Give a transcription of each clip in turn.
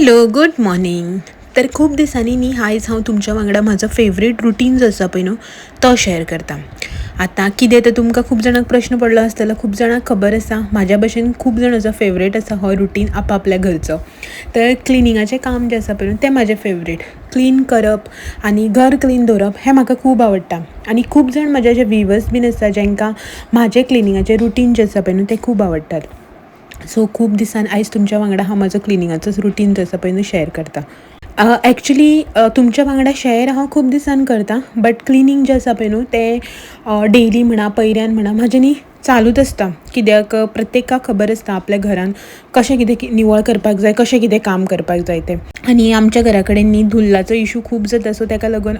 Hello, good morning. तर खूब दिसांनी न्ही आयज हांव तुमच्या वांगडा म्हजो फेवरेट रुटीन जो आसा पळय न्हू तो शेअर करता. आतां कितें तें तुमकां खूब जाणांक प्रश्न पडलो आसतलो, खूब जाणांक खबर आसा, म्हाज्या भशेन खूब जाणांचो फेवरेट आसा हो रुटीन आपआपल्या घरचो. तर क्लिनिंगाचें काम जें आसा पळय न्हू तें म्हाजें फेवरेट. क्लीन करप आनी घर क्लीन दवरप हें म्हाका खूब आवडटा. आनी खूब जाण म्हाजे अशे व्हिवर्स बीन आसा जांकां म्हाजें क्लिनिंगाचें रुटीन जें आसा पळय न्हू तें खूब आवडटात. सो खूब दिसान आयज तुमच्या वांगडा हांव म्हाजो क्लिनिंगाचोच रुटीन जो आसा पळय न्हू शेअर करता. एक्चुली तुमच्या वांगडा शेअर हांव खूब दिसान करता, बट क्लिनींग जें आसा पळय न्हू तें डेली म्हणा पयऱ्यान म्हणा म्हाजें न्ही चालूच आसता. कित्याक प्रत्येकाक खबर आसता आपल्या घरान कशें कितें निवळ करपाक जाय, कशें कितें काम करपाक जाय तें. आनी आमच्या घरा कडेन न्ही धुल्लाचो इशू खूब जाता, सो ताका लागून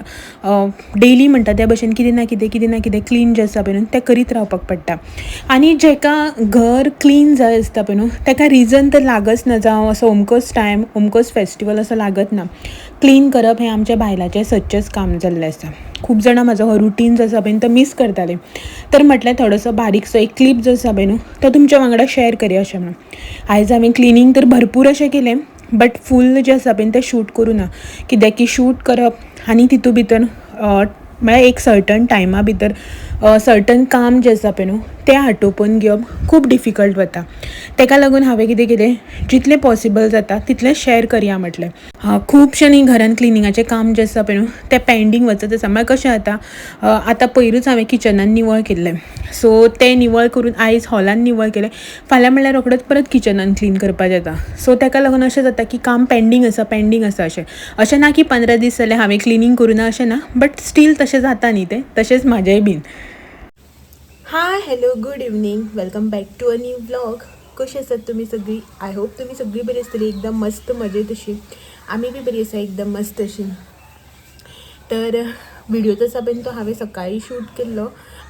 डेली म्हणटा त्या भशेन कितें ना कितें कितें ना कितें क्लीन जें आसा पळय न्हू तें करीत रावपाक पडटा. आनी जेका घर क्लीन जाय आसता पळय न्हू ताका रिजन तर लागच ना, जावं असो अमकोच टायम अमकोच फेस्टिवल असो लागत ना. क्लीन करप हें आमच्या बायलांचें सदचेंच काम जाल्लें आसा. खूब जाणां म्हाजो हो रुटीन जो आसा पळय तो मीस करताले, तर म्हटलें थोडोसो बारीकसो एक क्लीप जो आसा पळय न्हू तो तुमच्या वांगडा शेअर करया अशें म्हणून. आयज हांवें क्लिनींग तर भरपूर अशें केलें, बट फूल जें आसा पळय तें शूट करूं ना, कित्याक की शूट करप आनी तितू भितर म्हळ्यार एक सर्टन टायमा भितर सर्टन काम जें आसा पळय न्हू तें आटोपून घेवप खूब डिफिकल्ट वता. ताका लागून हांवें कितें केलें, जितलें पॉसिबल जाता तितलें शेअर करया म्हटलें. खुबशें न्ही घरान क्लिनिंगाचें काम जें आसा पळय न्हू तें पेंडींग वचत आसा. म्हळ्यार कशें जाता, आतां पयरूच हांवें किचनान निवळ केल्लें, सो तें निवळ करून आयज हॉलान निवळ केलें, फाल्यां म्हणल्यार रोखडेंच परत किचनान क्लीन करपाक जाता. सो ताका लागून अशें जाता की काम पेंडींग आसा पेंडींग आसा अशें. अशें ना की 15 दीस जाले हांवें क्लिनींग करूं ना अशें ना, बट स्टील तशें जाता न्ही तें, तशेंच म्हाजेंय बीन. Hi, hello, good evening, welcome back to a new vlog. कशी आसात तुमी सगळीं? I hope तुमी सगळीं बरी आसतली, एकदम मस्त मजेत अशी. आमी बी बरी आसा, एकदम मस्त अशी. तर व्हिडिओ जो आसा पळय तो हांवें सकाळी शूट केल्लो,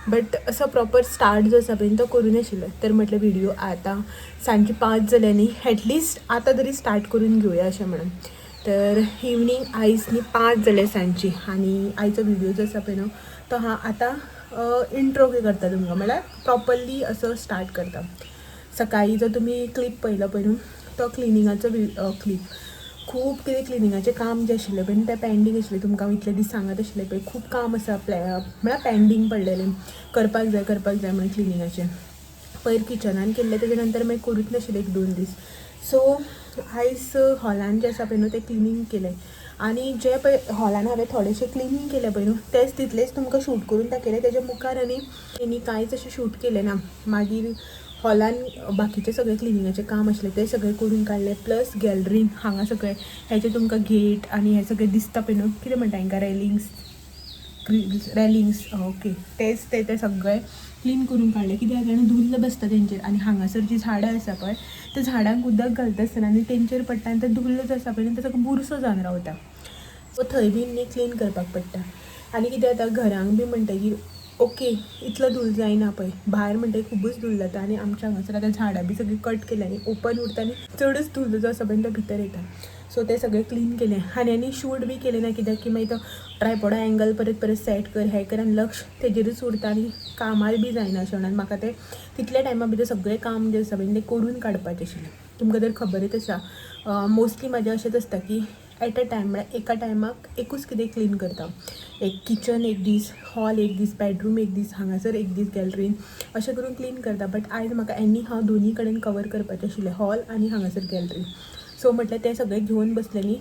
बट असो प्रॉपर स्टार्ट जो आसा पळय तो करूं नाशिल्लो. तर म्हटलें व्हिडिओ आतां सांजची 5 जाल्या न्ही, एटलिस्ट आतां तरी स्टार्ट करून घेवया अशें म्हणून. तर इवनींग आयज न्ही 5 जाल्या सांजची, आनी आयचो व्हिडिओ जो आसा पळय न्हू तो हांव आतां इंट्रो करता तुमकां, म्हळ्यार प्रॉपरली असो स्टार्ट करता. सकाळी जो तुमी क्लिप पळयलो पळय न्हू तो क्लिनिंगाचो क्लिप. खूब कितें क्लिनिंगाचें काम जें आशिल्लें पळय न्हू तें पेंडींग आशिल्लें. तुमकां हांव इतले दीस सांगत आशिल्लें पळय, खूब काम आसा म्हळ्यार पेंडींग पडलेलें, करपाक जाय करपाक जाय म्हणून क्लिनिंगाचें. पयर किचनान केल्लें, तेजे नंतर मागीर करूंक नाशिल्लें 1-2 दीस. सो आयज हॉलान जें आसा पळय न्हू तें क्लिनींग केलें, आनी जें पळय हॉलान हांवें थोडेशें क्लिनींग केलें पळय न्हू तेंच तितलेंच तुमकां शूट करून दाखयलें. तेज्या मुखार आनी तेणी कांयच अशें शूट केलें ना. मागीर हॉलान बाकीचें सगळें क्लिनिंगाचें काम आशिल्लें तें सगळें करून काडलें, प्लस गॅलरीन हांगा सगळें हेजें तुमकां गेट आनी हें सगळें दिसता पळय न्हू, कितें म्हणटा हांकां, रेलिंग्स रेलिंग्स, ओके, तेच ते ते सगळें क्लीन करून काडलें. कित्याक जाणा धुल्ल बसता तेंचेर, आनी हांगासर जीं झाडां आसा पळय त्या झाडांक उदक घालता आसतना आनी तेंचेर पडटा आनी ते धुल्ल जो आसा पळय न्हू तो सगळो बुरसो जावन रावता. सो थंय बीन न्ही क्लीन करपाक पडटा. आनी कितें जाता, घरांक बी म्हणटगीर ओके इतलो धूल जायना पळय, भायर म्हणटगीर खुबूच धूल जाता. आनी आमच्या हांगासर आतां झाडां बी सगळीं कट केल्या न्ही, ओपन उरता आनी चडच धूल जो आसा पळय तो भितर येता. सो तें सगळें क्लीन केलें. आनी आनी शूट बी केलें ना, कित्याक की मागीर तो ट्रायपॉडा एंगल परत परत सेट कर हें कर आनी लक्ष तेजेरूच उरता आनी कामार बी जायना अशें म्हणून म्हाका तें तितल्या टायमा भितर सगळें काम जें आसा पळय तें करून काडपाचें आशिल्लें. तुमकां तर खबरच आसा, मोस्टली म्हाजें अशेंच आसता की एट अ टायम, म्हळ्यार एका टायमाक एकूच कितें क्लीन करता. एक किचन एक दीस, हॉल एक दीस, बेडरूम एक दीस, हांगासर एक दीस गॅलरीन, अशें करून क्लीन करता. बट आयज म्हाका एनी हांव दोनी कडेन कवर करपाचें आशिल्लें, हॉल आनी हांगासर गॅलरी. सो म्हटलें तें सगळें घेवन बसलें न्ही,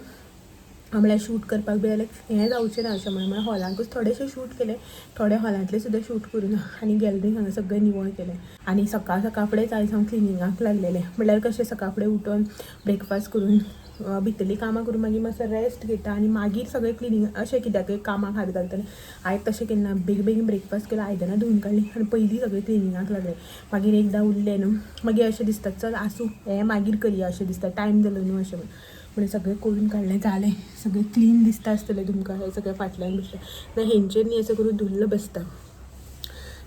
म्हळ्यार शूट करपाक बी जाल्यार हें जावचें ना अशें म्हणून म्हळ्यार हॉलांकूच थोडेशें शूट केलें, थोडे हॉलांतलें सुद्दां शूट करूं ना, आनी गॅलरीन हांगा सगळें निवळ केलें. आनी सकाळ सकाळ फुडेंच आयज हांव क्लिनिंगाक लागलेलें. म्हळ्यार कशें सकाळ फुडें उठून ब्रेकफास्ट करून भितरलीं कामां करून मागीर मातसो रेस्ट घेता आनी मागीर सगळें क्लिनींग अशें कित्याकय कामाक हात घालतलें. आयज तशें केलें ना, बेगीन बेगीन ब्रेकफास्ट केलो, आयदनां धुवन काडलीं आनी पयलीं सगळें क्लिनिंगाक लागलें. मागीर एकदां उरलें न्हू मागीर अशें दिसता चल आसूं हें मागीर करया अशें दिसता, टायम जालो न्हू अशें म्हणून सगळें करून काडलें. जालें, सगळें क्लीन दिसता आसतलें तुमकां. हें सगळें फाटल्यान बिटल्यान ना हेंचेर न्ही अशें करून धुल्ल बसता.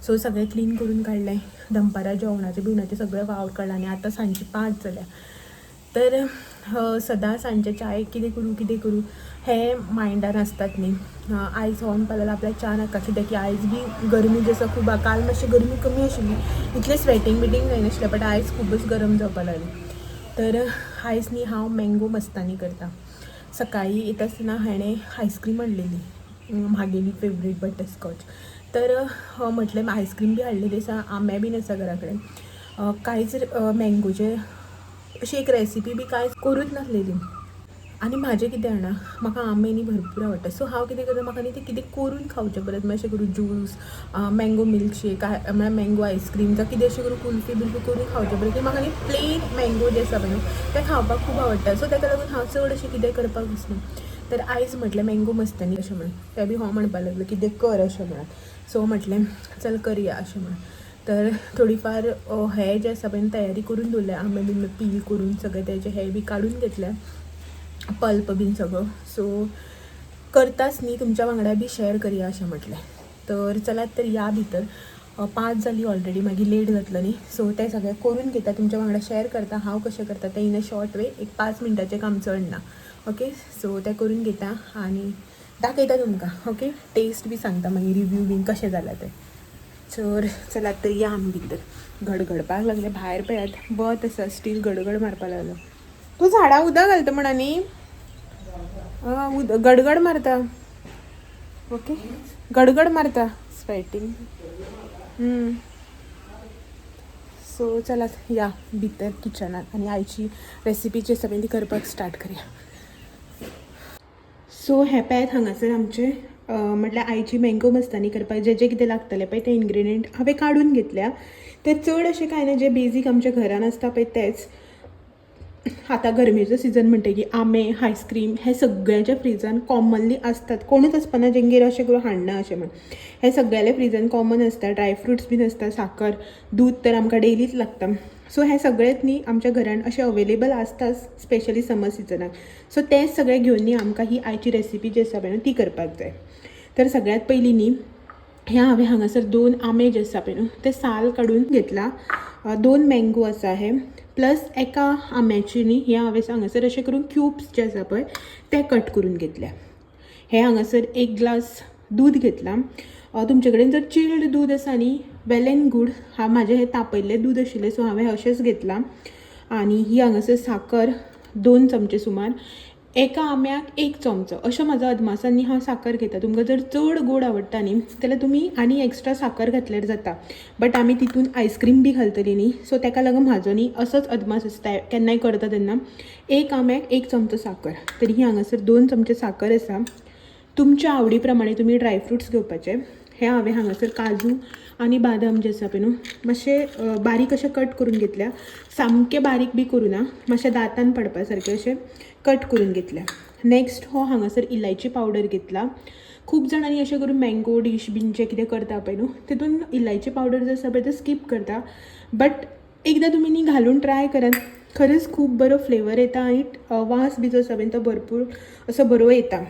सो सगळें क्लीन करून काडलें, दनपारां जेवणाचें बिवणाचें सगळें वावर काडलें. आनी आतां सांजची 5 जाल्या. तर सदां सांजचे चायेक कितें करूं कितें करूं हें मायंडान आसतात न्ही. आयज हो म्हणपाक लागलो आपल्याक च्या नाका, कित्याक की आयज बी गरमी जी आसा खूब. काल मातशी गरमी कमी आशिल्ली, इतलें स्वेटींग बिटींग जायनाशिल्लें, बट आयज खुबूच गरम जावपाक लागलें. तर आयज न्ही हांव मँगो मस्तानी करता. सकाळी येता आसतना हाणें आयस्क्रीम हाडलेली, म्हागेली फेवरेट बटरस्कॉच. तर म्हटलें आयस्क्रीम बी हाडलेली आसा, आंबे बीन आसा घरा कडेन, कांयच मँगोचे अशी एक रेसिपी बी कांय करूच नासलेली. आनी म्हाजें कितें जाणा, म्हाका आंबे न्ही भरपूर आवडटा. सो हांव कितें करता, म्हाका न्ही तें कितें करून खावचें परस मातशें करून ज्यूस, मँगो मिल्कशेक, म्हळ्यार मँगो आयस्क्रीम जावं कितें अशें करून कुल्फी बिल्फी करून खावचें परस म्हाका न्ही प्लेन मँगो जे आसा पळय न्हू तें खावपाक खूब आवडटा. सो ताका लागून हांव चड अशें कितें करपाक वचना. तर आयज म्हटलें मँगो मस्तानी अशें म्हणून, तें बी हो म्हणपाक लागलो कितें कर अशें म्हणून. सो म्हटलें चल करया अशें म्हणून. तर थोडी फार हे जे आसा पळय तयारी करून दवरल्या, आंबे बीन पील करून सगळें तेजे हे बी काडून घेतल्या, पल्प बीन सगळो. सो करताच न्ही तुमच्या वांगडा बी शेअर करया अशें म्हटलें. तर चलात तर या भितर, 5 जाली ऑलरेडी, मागीर लेट जातलो न्ही. सो तें सगळें करून घेता, तुमच्या वांगडा शेअर करता हांव कशें करता तें इन अ शॉर्ट वे. एक 5 मिनटाचें काम चड ना. ओके, सो तें करून घेता आनी दाखयता तुमकां. ओके, टेस्ट बी सांगता मागीर, रिव्यू बीन कशें जालां तें. तर चलात तर या आमी भितर. गडगडपाक लागले भायर, पळयात वत आसा, स्टील गडगड मारपाक लागलो. तूं झाडां उदक घालता म्हणा न्ही, गडगड मारता. ओके, गडगड मारता, स्वेटिंग. सो चलात या भितर किचनात आनी आयची रेसिपी जी आसा पळय ती करपाक स्टार्ट करया. सो हें पळयात हांगासर आमचें, म्हटल्यार आयची मँगो मस्तानी करपाक जे जे कितें लागतलें पळय ते इन्ग्रिडियंट हांवें काडून घेतल्या. ते चड अशें कांय ना, जे बेजीक आमच्या घरान आसता पळय तेच. आतां गरमेचो सिजन म्हणटकीर आंबे, आयस्क्रीम हे सगळ्यांच्या फ्रिजान कॉमनली आसतात. कोणूच आसपाना जेंगेर अशें करून हाडना अशें म्हण. हे सगळ्याले फ्रिजान कॉमन आसता. ड्रायफ्रुट्स बीन आसता, साकर, दूद तर आमकां डेलीच लागता. सो हें सगळेंच न्ही आमच्या घरान अशें अवेलेबल आसताच, स्पेशली समर सिजनाक. सो तेंच सगळें घेवन न्ही आमकां ही आयची रेसिपी जी आसा पळय न्हू ती करपाक जाय. तर सगळ्यांत पयलीं न्ही हें हांवें हांगासर 2 आंबे जे आसा पळय न्हू ते साल काडून घेतला. 2 मँगो आसा हे, प्लस एका आंब्याची न्ही हे हांवें हांगासर अशें करून क्यूब्स जे आसा पळय ते कट करून घेतल्या. हे हांगासर 1 ग्लास दूद घेतला. तुमचे कडेन जर चिल्ड दूद आसा न्ही वेल एंड गूड. हा म्हाजें हें तापयल्लें दूद आशिल्लें, सो हांवें अशेंच घेतलां. आनी ही हांगासर साकर 2 चमचे सुमार, एका आंब्याक 1 चमचो अशें म्हाजो अदमासान न्ही हांव साकर घेता. तुमकां जर चड गोड आवडटा न्ही जाल्यार तुमी आनी एक्स्ट्रा साकर घातल्यार जाता, बट आमी तितून आयस्क्रीम बी घालतली न्ही, सो ताका लागून म्हाजो न्ही असोच अदमास आसता केन्नाय करता तेन्ना, 1 आंब्याक 1 चमचो साकर. तर ही हांगासर 2 चमचे साकर आसा. तुमच्या आवडी प्रमाणे तुमी ड्रायफ्रुट्स घेवपाचे. हे हांवें हांगासर काजू आनी बादाम जे आसा पळय न्हू मातशे बारीक अशे कट करून घेतल्या. सामके बारीक बी करूं ना, मातशे दांतान पडपा सारके अशे कट करून घेतल्या. नेक्स्ट हो हांगासर इलायची पावडर घेतला. खूब जाणांनी अशें करून मँगो डीश बीन जे कितें करता पळय न्हू तितून इलायची पावडर जे आसा पळय ते स्कीप करता, बट एकदां तुमी न्ही घालून ट्राय करात, खरेंच खूब बरो फ्लेवर येता आनी वास बी जो आसा पळय तो भरपूर असो बरो येता.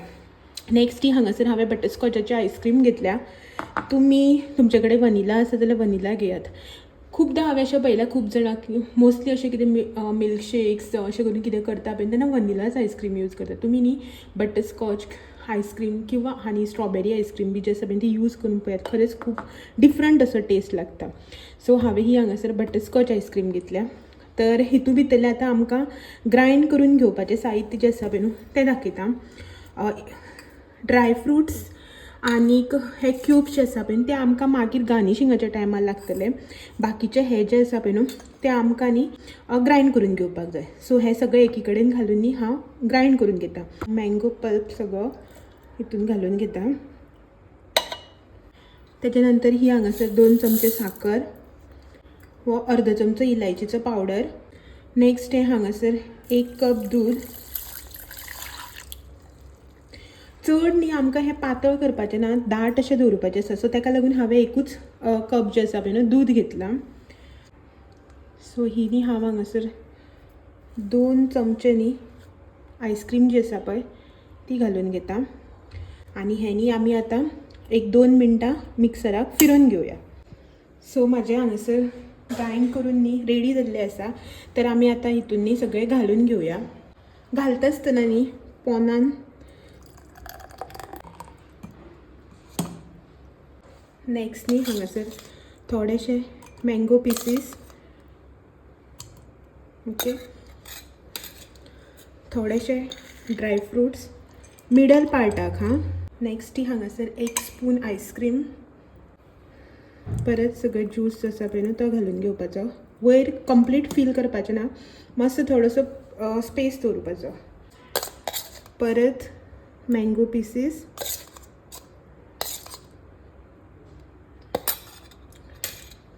नेक्स्ट ही हांगासर हांवें बटरस्कॉचाची आयस्क्रीम घेतल्या. तुमी तुमचे कडेन वनिला आसा जाल्यार वनिला घेयात. खुबदां हांवें अशें पळयलां, खूब जाणां मोस्टली अशें कितें मिल्कशेक्स अशें करून कितें करता पळय तेन्ना वनिलाच आयस्क्रीम यूज करता. तुमी न्ही बटरस्कॉच आयस्क्रीम किंवा आनी स्ट्रॉबेरी आयस्क्रीम बी जे आसा पळय ती यूज करून पळयात, खरेंच खूब डिफरंट असो टेस्ट लागता. सो हांवें ही हांगासर बटरस्कॉच आयस्क्रीम घेतल्या. तर हितू भितरलें आतां आमकां ग्रायंड करून घेवपाचें साहित्य जें आसा पळय न्हू तें दाखयता. ड्रायफ्रुट्स आनीक हे क्यूब्स जे आसा पळय ते आमकां मागीर गार्निशिंगाच्या टायमार लागतले. बाकीचे हे जे आसा पळय न्हू ते आमकां न्ही ग्रायंड करून घेवपाक जाय. सो हे सगळे एकी कडेन घालून न्ही हांव ग्रायंड करून घेता. मँगो पल्प सगळो हितून घालून घेता. तेच्या नंतर ही हांगासर 2 चमचे साकर, हो अर्द चमचो इलायचीचो पावडर. नेक्स्ट हे हांगासर 1 कप दूद. चड न्ही आमकां हें पातळ करपाचें ना, दाट अशें दवरपाचें आसा. सो ताका लागून हांवें एकूच कप जें आसा पळय न्हू दूद घेतलां. सो ही न्ही हांव हांगासर 2 चमचे न्ही आयस्क्रीम जी आसा पळय ती घालून घेता. आनी हें न्ही आमी आतां 1-2 मिनटां मिक्सराक फिरोवन घेवया. सो म्हाजें हांगासर ग्रायंड करून न्ही रेडी जाल्लें आसा. तर आमी आतां हितून न्ही सगळें घालून घेवया. घालता आसतना न्ही पोनान नेक्स्ट न्ही हांगासर थोडेशे मँगो पिसीस, ओके, थोडेशे ड्राय फ्रुट्स मिडल पार्टाक. हां, नेक्स्ट हांगासर एक स्पून आयस्क्रीम. परत सगळे ज्यूस जो आसा पळय न्हू तो घालून घेवपाचो. वयर कंप्लीट फील करपाचें ना, मातसो थोडोसो स्पेस दवरपाचो. परत मँगो पिसीस.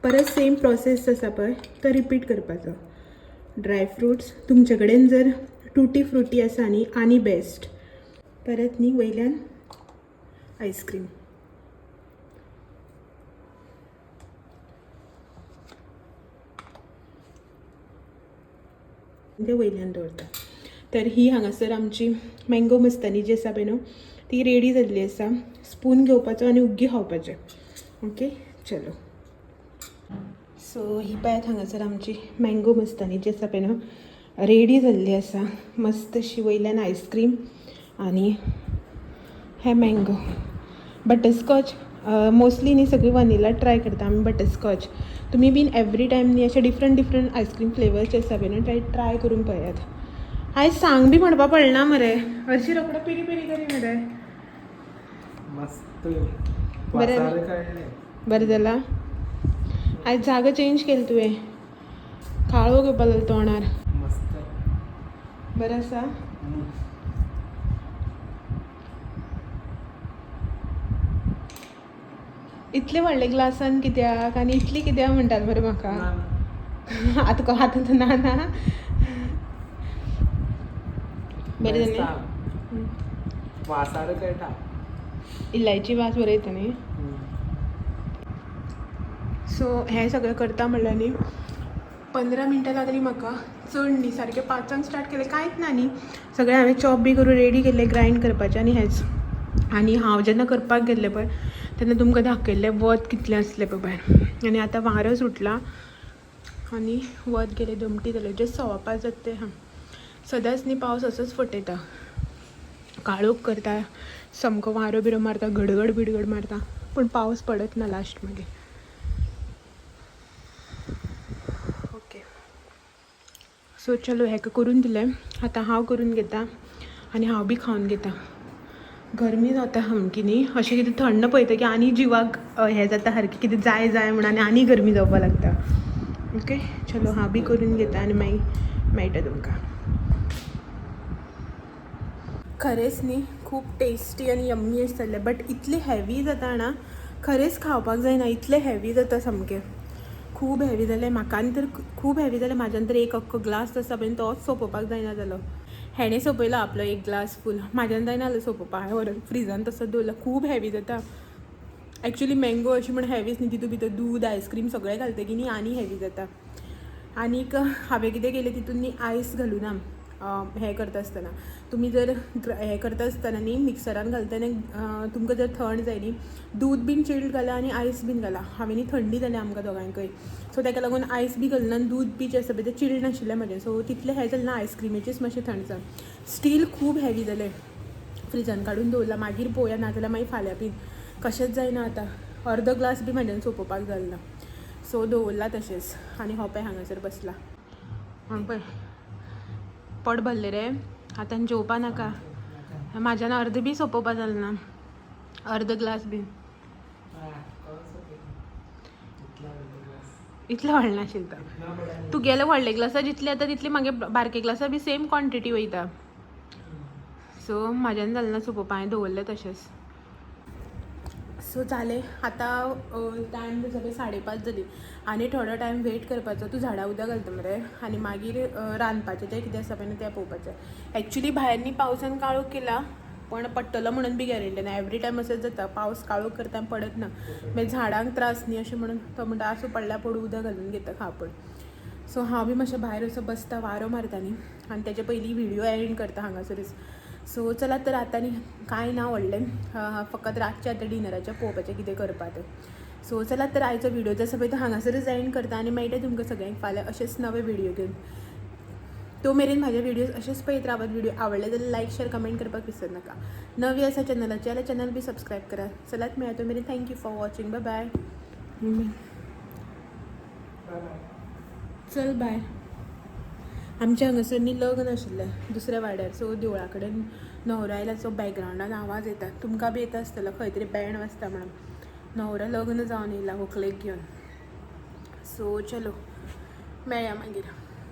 परत सेम प्रोसेस आसा पळय तो रिपीट करपाचो. ड्राय फ्रुट्स, तुमचे कडेन जर टुटी फ्रुटी आसा न्ही आनी बेस्ट. परत न्ही वयल्यान आयस्क्रीम. ते वयल्यान दवरता. तर ही हांगासर आमची मँगो मस्तानी जी आसा पळय न्हू ती रेडी जाल्ली आसा. स्पून घेवपाचो आनी उग्गी खावपाचें. ओके, चलो. सो ही पळयात हांगासर आमची मँगो मस्तानी जी आसा पळय न्हू रेडी जाल्ली आसा. मस्त अशी वयल्यान आयस्क्रीम आनी हे मँगो बटरस्कॉच. मोस्टली न्ही सगळी वनिला ट्राय करता, आमी बटरस्कॉच. तुमी बीन एवरी टायम न्ही अशे डिफरंट डिफरंट आयस्क्रीम फ्लेवर्स जे आसा पळय न्हू ट्राय ट्राय करून पळयात. आयज सांग बी म्हणपा पडना मरे, हरशीं रोकडो पिरी पिरी करी मरे. मस्त. बरें. वासार काडले. बरें जालां. आयज जागो चेंज केली तुवें, काळो घेवपा लागलो तोंडार. मस्त. बरें आसा. इतले व्हडले ग्लासान कित्याक आनी इतली कित्याक म्हणटात मरे म्हाका? ना ना. आतां आतां ना ना, बरें बेस्ट जालें. आहा. वासार कळटा. इलायची वास बरो येता न्ही. सो हें सगळें करता म्हणल्यार न्ही 15 मिनटां लागलीं म्हाका, चड न्ही. सारकें 5 स्टार्ट केलें, कांयच ना न्ही. सगळें हांवें चॉप बी करून रेडी केल्लें ग्रायंड करपाचें आनी हेंच. आनी हांव जेन्ना करपाक गेल्लें पळय तेन्ना तुमकां दाखयल्लें वत कितलें आसलें पळय भायर. आनी आतां वारो सुटला आनी वत गेलें, दमटी जालें. जस्ट 5:15 जाता तें. हां, सदांच न्ही पावस असोच फटयता, काळोख करता, सामको वारो बिरो मारता, गडगड बिडगड मारता, पूण पावस पडत ना लास्ट मागीर. ओके, सो चलो, हेका करून दिलें, आतां हांव करून घेता आनी हांव बी खावन घेता. गरमी जाता सामकी न्ही. अशें कितें थंड पळयता की आनी जिवाक हें जाता, सारकें कितें जाय जाय म्हूण आनी आनी गरमी जावपाक लागता. ओके, चलो, हांव बी करून घेता आनी मागीर मेळटा तुमकां. खरेंच न्ही खूब टेस्टी आनी यम्मी आसतलें, बट इतलें हेवी जाता ना, खरेंच खावपाक जायना. इतलें हेवी जाता, सामकें खूब हेवी जालें म्हाका. आनी तर खूब हेवी जालें म्हाज्यान तर. एक अख्खो ग्लास आसा पळय तोच सोंपोवपाक जायना जालो. हेणें सोंपयलो आपलो एक ग्लास फूल, म्हाज्यान जायना जालो सोंपोवपाक. हांवें व्हरून फ्रिजान तसोच दवरलो. खूब हेवी जाता. एक्चुली मँगो अशी म्हण हेवीच न्ही, तितून भितर दूद, आयस्क्रीम सगळें घालता की न्ही, आनी हेवी जाता. आनीक हांवें कितें केलें, तितून न्ही आयस घालूना. हें करता आसतना, तुमी जर हें करता आसतना न्ही मिक्सरान घालता न्ही, तुमकां जर थंड जाय न्ही, दूद बीन चिल्ड घाला आनी आयस बीन घाला. हांवें न्ही थंडी जाली आमकां दोगांकय, सो ताका लागून आयस बी घालना आनी दूद बी जें आसा पळय तें चिल्ड नाशिल्लें म्हजें. सो तितलें हें जालें ना, आयस्क्रिमीचीच मातशें थंडसाण. स्टील खूब हेवी जालें. फ्रिजान काडून दवरलां, मागीर पळोवया, नाजाल्यार मागीर फाल्यां बीन. कशेंच जायना आतां, अर्दो ग्लास बी म्हाज्यान सोंपोवपाक जालें ना. सो दवरला तशेंच आनी हो पळय हांगासर बसला. हांगा पळय, पोट भरलें रे, आतां जेवपा नाका. म्हाज्यान अर्द बी सोंपोवपा जालें ना, अर्द ग्लास बीन. इतलो व्हडलें नाशिल्लें तो. तुगेले व्हडले ग्लासा जितले येता तितले मागीर बारके ग्लासा बी सेम क्वॉन्टिटी वयता. सो म्हाज्यान जालें ना सोंपोवपा, हांवें दवरलें तशेंच. सो जालें आतां. टायम जो पळय 5:30 जाली आनी थोडो टायम वेट करपाचो. तूं झाडां उदक घालता मरे आनी मागीर रांदपाचें जें कितें आसा पळय न्हू तें पळोवपाचें. एक्चुली भायर न्ही पावसान काळोख केला, पण पडटलो म्हणून बी गॅरंटी ना. एवरी टायम अशेंच जाता, पावस काळोख करता आनी पडत ना. मागीर झाडांक त्रास न्ही अशें म्हणून तो म्हणटा, आसूं, पडल्या पडूं, उदक घालून घेता खावपण. सो हांव बी मातशें भायर असो बसता, वारो मारता न्ही, आनी तेजे पयलीं व्हिडियो एंड करता हांगासरूच. सो चला तर, आतां न्ही कांय ना व्हडलें, फकत रातचें आतां डिनराचें पळोवपाचें कितें करपा तें. सो चला तर, आयचो व्हिडियो जसो पळय तो हांगासरूच एंड करता आनी मेळटा तुमकां सगळ्यांक फाल्यां अशेंच नवे व्हिडियो घेवन. तो मेरेन म्हाजे व्हिडियोज अशेंच पळयत रावात. व्हिडिओ आवडले जाल्यार लायक, शेअर, कमेंट करपाक विसर नाका. नवी आसा चॅनलाचेर जाल्यार चॅनल बी सबस्क्रायब करा. चलात मेळ्या, तो मेरेन thank you for watching. Bye bye. Bye bye. चल बाय. आमच्या हांगासर न्ही लग्न आशिल्लें दुसऱ्या वाड्यार. सो देवळा कडेन न्हवरो आयला, सो बॅकग्रावंडान आवाज येता. तुमकां बी येता आसतलो, खंय तरी बँड वाजता म्हणून. न्हवरो लग्न जावन येयला व्हंकलेक घेवन. सो चलो, मेळया मागीर.